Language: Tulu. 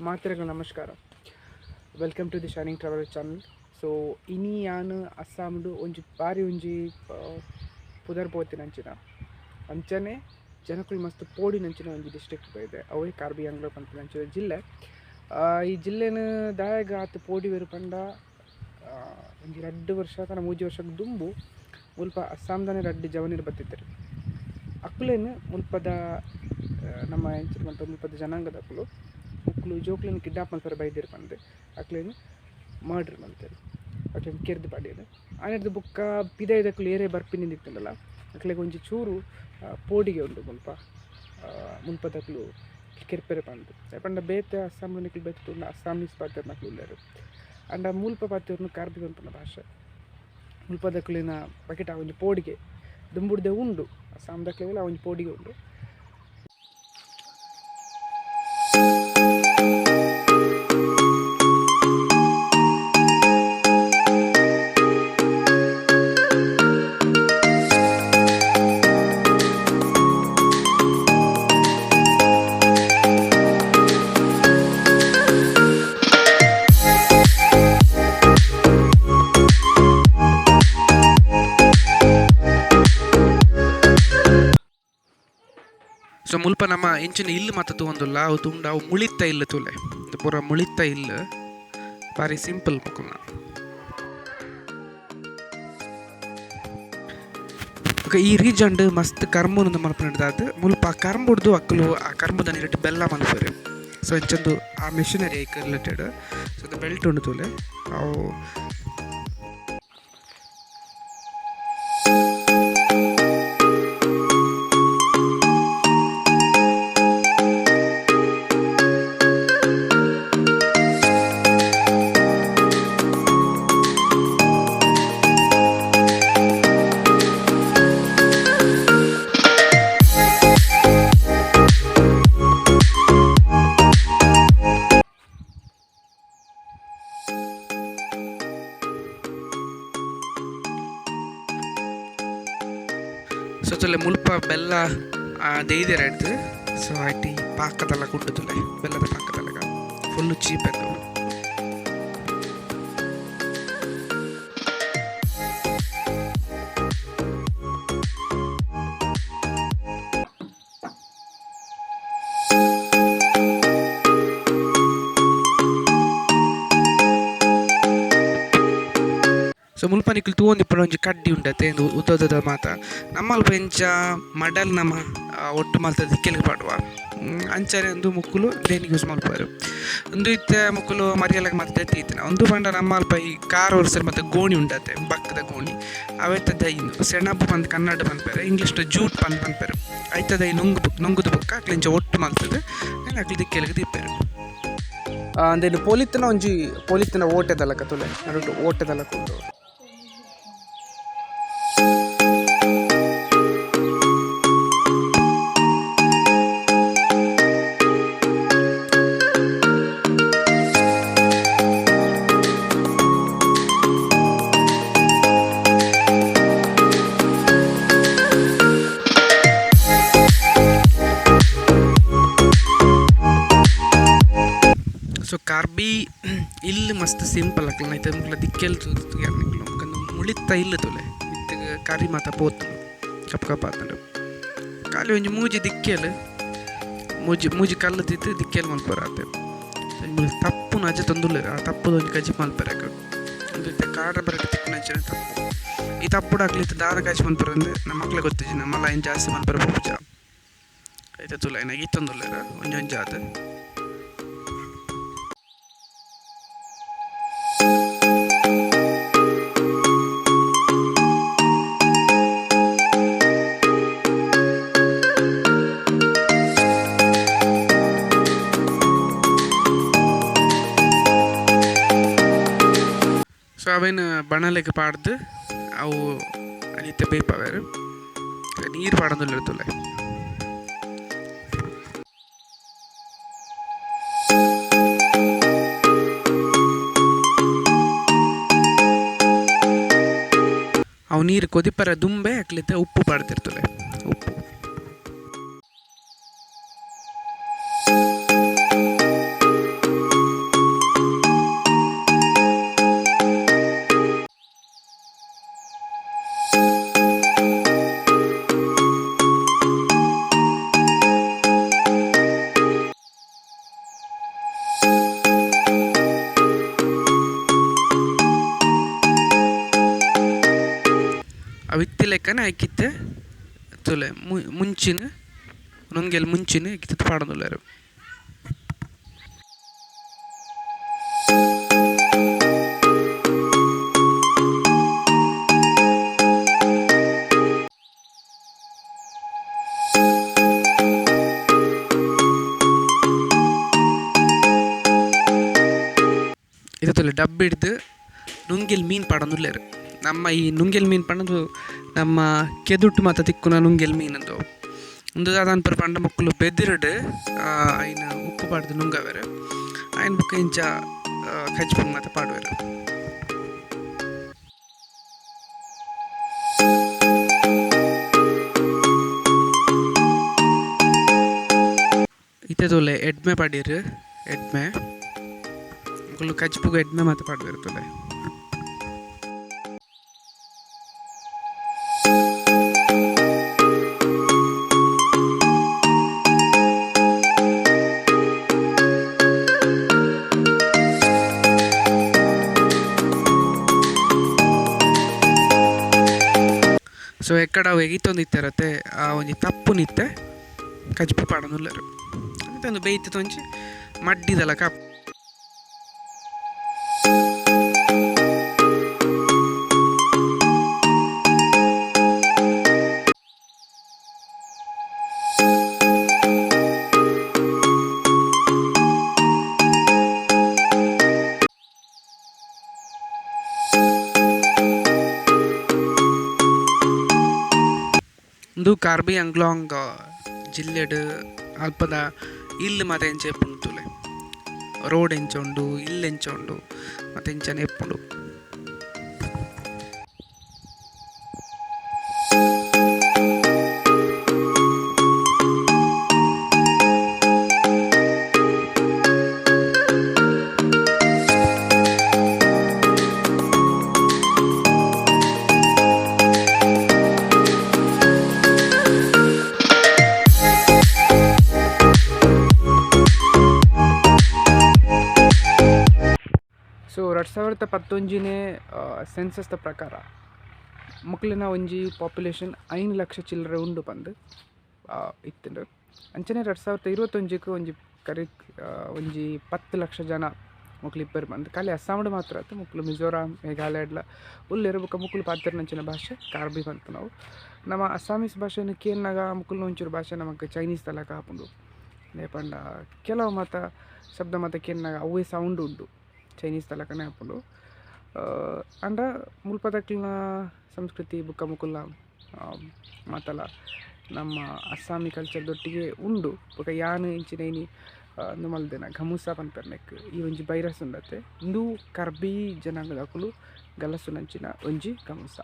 ಮಾತೆರೆಗ್ಲ ನಮಸ್ಕಾರ. Welcome to the shining travel channel. So ಇನಿ ಯಾನ್ ಅಸ್ಸಾಂಡು ಒಂಜಿ ಬಾರಿ ಒಂಜಿ ಪುದರ್ ಪೋತಿನಂಚಿನ ಅಂಚನೆ ಜನಕುಲು ಮಸ್ತ್ ಪೋಡಿನಂಚಿನ ಒಂಜಿ ಡಿಸ್ಟ್ರಿಕ್ಟ್ ಬೈದೆ, ಅವೇ ಕಾರ್ಬಿ ಆಂಗ್ಲೋ ಪನ್ಪಿನಂಚಿನ ಜಿಲ್ಲೆ. ಈ ಜಿಲ್ಲೆನ್ ದಾಯೆಗ್ ಆತ್ ಪೋಡಿವೆರ್ ಪಂಡ ಒಂಜಿ 2 ವರ್ಷ ತನ 3 ವರ್ಷಗ್ ದುಂಬು ಮುಲ್ಪ ಅಸ್ಸಾಂದನೆ 2 ಜವನೆರ್ ಬತ್ತಿತ್ತೆರ್. ಅಕುಲೆನ್ ಮುಲ್ಪದ ನಮ್ಮ ಎಂಚಿನ ಪನ್ಪ ಮುಲ್ಪದ ಜನಾಂಗದಕುಲು ಮುಕ್ಕುಲು ಜೋಕ್ಲೆನ್ ಕಿಡ್ನಾಪ್ ಮಲ್ಪೆರೆ ಬೈದೆರ್ ಪಂದ್ ಅಕ್ಲೆನ್ ಮರ್ಡರ್ ಮಲ್ತೆರ್, ಅಕ್ಲೆನ್ ಕೆರ್ದ್ ಪಾಡ್ಯೆರ್. ಆನೆರ್ದ್ ಬೊಕ್ಕ ಪಿದಯ್ದಕುಲು ಏರೇ ಬರ್ಪಿನಿಂದ್ ಇತ್ತುಂಡಲ ಅಕ್ಲೆಗ್ ಒಂಜಿ ಚೂರು ಪೋಡಿಗೆ ಉಂಡು ಮುಲ್ಪ ಮುಲ್ಪದಕುಲು ಕೆರ್ಪೆರೆ ಪಂದ್. ಪಂಡ ಬೇತೆ ಅಸ್ಸಾಂ ನಿಕುಲು ಬೇತೆ ತೂಂಡ ಅಸ್ಸಾಮೀಸ್ ಪಾತೆರ್ನಕುಲು ಉಲ್ಲೆರ್, ಆಂಡ ಮುಲ್ಪ ಪಾತೆರ್ನು ಕಾರ್ಬಿ ಪನ್ಪುನ ಭಾಷೆ. ಮುಲ್ಪದಕುಲೆನ ಬಗೆಟ್ ಆ ಒಂಜಿ ಪೋಡಿಗೆ ದುಂಬುಡ್ದೆ ಉಂಡು, ಅಸ್ಸಾಂದಕ್ಲೆಗ್ಲ ಆ ಒಂಜಿ ಪೋಡಿಗೆ ಉಂಡು. ಸೊ ಮುಲ್ಪ ನಮ್ಮ ಎಂಚಿನ ಇಲ್ಲು ಮಾತ ತೂವೊಂದುಲ್ಲ, ಅವು ತೂಂಡ ಅವು ಮುಳಿತ್ತ ಇಲ್ಲು ತೂಲೆ, ಪೂರ ಮುಳಿತ್ತ ಇಲ್ಲು, ಬಾರಿ ಸಿಂಪಲ್ ಮುಕುಲ್ನ. ಬೊಕ ಈ ರೀಜನ್ಡ್ ಮಸ್ತ್ ಕರ್ಂಬುನು ಮಲ್ಪುನೆಡ್ದಾದ್ ಮುಲ್ಪ ಕರ್ಂಬುಡ್ದು ಅಕುಲು ಆ ಕರ್ಂಬುದ ನೀರಿಟ್ ಬೆಲ್ಲ ಮಲ್ಪುವೆರ್. ಸೊ ಇಂಚೊಂದು ಆ ಮೆಷಿನರಿ ಐಕ್ ರಿಲೇಟೆಡ್. ಸೊ ಬೆಲ್ಟ್ ಉಂಡು ತೂಲೆ ಅವು. ಸೊ ತುಲೆ ಮುಲ್ಪ ಬೆಲ್ಲ ದೇಯ್ದೆರ್ ಐಡ್ದ್. ಸೊ ಐಟ್ ಈ ಪಾಕದಲ್ಲ ಕುಂಡು ತುಲೆ ಬೆಲ್ಲದ ಪಾಕದಲ್ಲಗ ಫುಲ್ಲು ಚೀಪ್ ಅದು. ಸೊ ಮುಲ್ಪ ನಿಕುಲು ತೂವೊಂದಿಪ್ಪುನ ಒಂಜಿ ಕಡ್ಡಿ ಉಂಡತೆ ಉಂದು ಉದ್ದದ ಮಾತ ನಮ್ಮಲ್ಪ ಎಂಚ ಮಡಲ್ ನಮ ಒಟ್ಟು ಮಲ್ತ ದಿಕ್ಕೆಲ್ಗ್ ಪಾಡುವ ಅಂಚನೆ ಉಂದು ಮುಕ್ಕುಲು ದೇನಿಗ್ ಯೂಸ್ ಮಲ್ಪುವೆರ್. ಉಂದು ಇತ್ತೆ ಮುಕ್ಕುಲು ಮರಿಯಲಗ್ ಮಾತ ತೆತ್ತಿ ಇತ್ತಿನ ಉಂದು ಪಂಡ ನಮ್ಮಲ್ಪ ಈ ಕಾರ್ ಒರ್ಸೆರ್ ಮಾತ ಗೋಣಿ ಉಂಡತೆ ಬಕ್ಕದ ಗೋಣಿ ಅವೆತ ದೈ ಉಂದು ಸೆಣಬು ಪಂದ್ ಕನ್ನಡ ಪನ್ಪೆರ್, ಇಂಗ್ಲೀಷ್ ಜೂಟ್ ಪಂದ್ ಪನ್ಪೆರ್. ಐತ ದೈ ನುಂಗುದು ಬೊಕ್ಕ ಅಕ್ಲು ಇಂಚ ಒಟ್ಟು ಮಲ್ತುದು ಅಕ್ಲು ದಿಕ್ಕೆಲ್ಗ್ ದೀಪೆರ್. ಅಂದೆನ್ ಪೊಲಿತ್ತಿನ ಒಂಜಿ ಪೊಲಿತ್ತಿನ ಓಟೆದ ಲೆಕ್ಕ ತೂಲೆ, ನಡುಟು ಓಟೆದ ಲೆಕ್ಕ ಉಂಡು. ಸೊ ಕಾರ್ಬಿ ಇಲ್ಲು ಮಸ್ತ್ ಸಿಂಪಲ್ ಅಕ್ಲ್ನ ಐತ ಮುಕ್ಲ ದಿಕ್ಕೆಲ್ ತೂದು ನಿಕ್ಲು ಮುಕಂದು ಮುಳಿತ್ತ ಇಲ್ಲು ತೂಲೆ ಮಿತ್ತ್ ಕರಿ ಮಾತ ಪೋತುಂಡು ಕಪ್ ಕಪ್ ಆತುಂಡು. ಖಾಲಿ ಒಂಜಿ ಮೂಜಿ ದಿಕ್ಕೆಲ್ ಮೂಜಿ ಮೂಜಿ ಕಲ್ಲು ದೀತ್ ದಿಕ್ಕೆಲ್ ಮಲ್ಪುವೆರ್ ಆತೆ. ತಪ್ಪುನು ಅಜ ತಂದುಲ್ಲೆರ್ ಆ ತಪ್ಪುದ ಒಂಜಿ ಕಜಿಪು ಮಲ್ಪೆರ್ ಅಕುಲು. ಉಂದು ಇತ್ತೆ ಕಾಡ ಬರಿಟ್ ತಿಕ್ಕುನಂಚಿನ ತಪ್ಪು. ಈ ತಪ್ಪುಡು ಅಕ್ಲ್ ಇತ್ತೆ ದಾದ ಕಜಿಪು ಮಲ್ಪುವೆರ್ ಅಂದ್ ನಮಕ್ಲೆ ಗೊತ್ತಿಜ್ಜಿ, ನಮಲ ಐನ್ ಜಾಸ್ತಿ ಮಲ್ಪೆರೆ ಪೋಪುಜ. ಐತ ತೂಲೆ ಐನ್ ಅಗಿತೊಂದುಲ್ಲೆರ್ ಒಂಜೊಂಜಾದ್. ಸೊ ಅವೆನ್ ಬಣಲೆಗ್ ಪಾಡ್ದ್ ಅವು ಅನಿತೆ ಬೇಯ್ಪಾವೆರ್ ನೀರ್ ಪಾಡೊಂದುಲ್ಲೆರ್ ತೂಲೆ. ಅವು ನೀರ್ ಕೊದಿಪರ ದುಂಬೆ ಅಕ್ಲ್ ಇತ್ತೆ ಉಪ್ಪು ಪಾಡ್ದೆರ್ ತೂಲೆ ಉಪ್ಪು. ಐಕಿತ್ತೆ ತೂಲೆ ಮುಂಚಿನ ನುಂಗೆಲ್ ಮುಂಚಿನ ಐಕಿತ್ತ ಪಾಡೊಂದುಲ್ಲೆರ್. ಇತ್ತೆ ಡಬ್ಬಿ ಹಿಡ್ದು ನುಂಗೆಲ್ ಮೀನ್ ಪಾಡೊಂದುಲ್ಲೆರ್. ನಮ್ಮ ಈ ನುಂಗೆಲ್ ಮೀನ್ ಪಂಡದು ನಮ್ಮ ಕೆದುಟ್ಟು ಮಾತ ತಿಕ್ಕುನ ನುಂಗೆಲ್ ಮೀನ್ ಅಂದು ಉಂದು ದಾದ ಅನ್ಪೆರ್ ಪಂಡ ಮೊಕುಲು ಬೆದಿರ್ಡ್ ಐನ ಉಪ್ಪು ಪಾಡ್ದು ನುಂಗವೆರ್ ಐನ್ ಬೊಕ ಇಂಚ ಕಜ್ಪುಗ್ ಮಾತ ಪಾಡುವೆರ್. ಇತ್ತೆ ತೂಲೆ ಎಡ್ಮೆ ಪಾಡ್ಯೆರ್ ಎಡ್ಮೆ ಮೊಕುಲು ಕಜ್ಪುಗು ಎಡ್ಮೆ ಮಾತ ಪಾಡುವೆರ್ ತೂಲೆ. ಸೊ ಎಕ್ಕಡ ಅವು ಎಗಿತೊಂದಿತ್ತೆರತೆ ಆ ಒಂಜಿ ತಪ್ಪುನಿತ್ತೆ ಕಜ್ಪು ಪಾಡೊಂದುಲ್ಲೆರ್. ಅಂಚ ಬೇಯ್ತು ಒಂಜಿ ಮಡ್ಡಿದ ಲೆಕ. ಉಂದು ಕಾರ್ಬಿ ಅಂಗ್ಲಾಂಗ್ ಜಿಲ್ಲೆಡ್ ಅಲ್ಪದ ಇಲ್ಲ್ ಮಾತ ಎಂಚ ಇಪ್ಪುಂಡು ತೂಲೆ. ರೋಡ್ ಎಂಚ ಉಂಡು ಇಲ್ಲ್ ಎಂಚ ಉಂಡು ಮಾತ ಇಂಚನೆ ಇಪ್ಪುಂಡು. ಸೊ 2011ನೇ ಸೆನ್ಸಸ್ದ ಪ್ರಕಾರ ಮೊಕ್ಲೆನ ಒಂಜಿ ಪಾಪ್ಯುಲೇಷನ್ 5 ಲಕ್ಷ ಚಿಲ್ಲರೆ ಉಂಡು ಪಂದ್ ಇತ್ತ್ಂಡ್. ಅಂಚನೆ 2021ಕ್ ಒಂಜಿ ಕರೆಕ್ಟ್ ಒಂಜಿ 10 ಲಕ್ಷ ಜನ ಮೊಕ್ಲು ಇಪ್ಪೆರ್ ಪಂದ್. ಖಾಲಿ ಅಸ್ಸಾಂಡ್ ಮಾತ್ರ ಅತ್ತ್ ಮೊಕ್ಲು ಮಿಜೋರಾಂ ಮೇಘಾಲಯಡ್ಲ ಉಲ್ಲೆರ್. ಬೊಕ ಮೊಕುಲು ಪಾತೆರ್ನಂಚಿನ ಭಾಷೆ ಕಾರ್ಬಿ ಪನ್ಪುನವು. ನಮ ಅಸ್ಸಾಮೀಸ್ ಭಾಷೆನ್ ಕೇನ್ನಗ ಮೊಕುಲ್ನ ಒಂಚೂರು ಭಾಷೆ ನಮಕ್ ಚೈನೀಸ್ ದ ಲೆಕ ಆಪುಂಡು. ದಾಯೆ ಪಂಡ ಕೆಲವು ಮಾತ ಶಬ್ದ ಮಾತ ಕೇನ್ನಗ ಅವ್ವೇ ಸೌಂಡ್ ಉಂಡು ಚೈನೀಸ್ ದ ಲೆಕನೆ ಆಪುಂಡು. ಆಂಡ ಮುಲ್ಪದಕ್ಲೆನ ಸಂಸ್ಕೃತಿ ಬೊಕ ಮೊಕುಲ್ನ ಮಾತಲ ನಮ್ಮ ಅಸ್ಸಾಮಿ ಕಲ್ಚರ್ ದೊಟ್ಟಿಗೆ ಉಂಡು. ಬೊಕ ಯಾನ್ ಇಂಚಿನ ಇನಿ ಉಂದು ಮಲ್ದೆನ ಗಮುಸ ಪನ್ಪೆರ್ ನೆಕ್ಕ್ ಈ ಒಂಜಿ ಬೈರಸ್ ಉಂಡತೆ ಉಂದು ಕರ್ಬಿ ಜನಾಂಗದಕುಲು ಗಲಸುನಂಚಿನ ಒಂಜಿ ಗಮುಸ.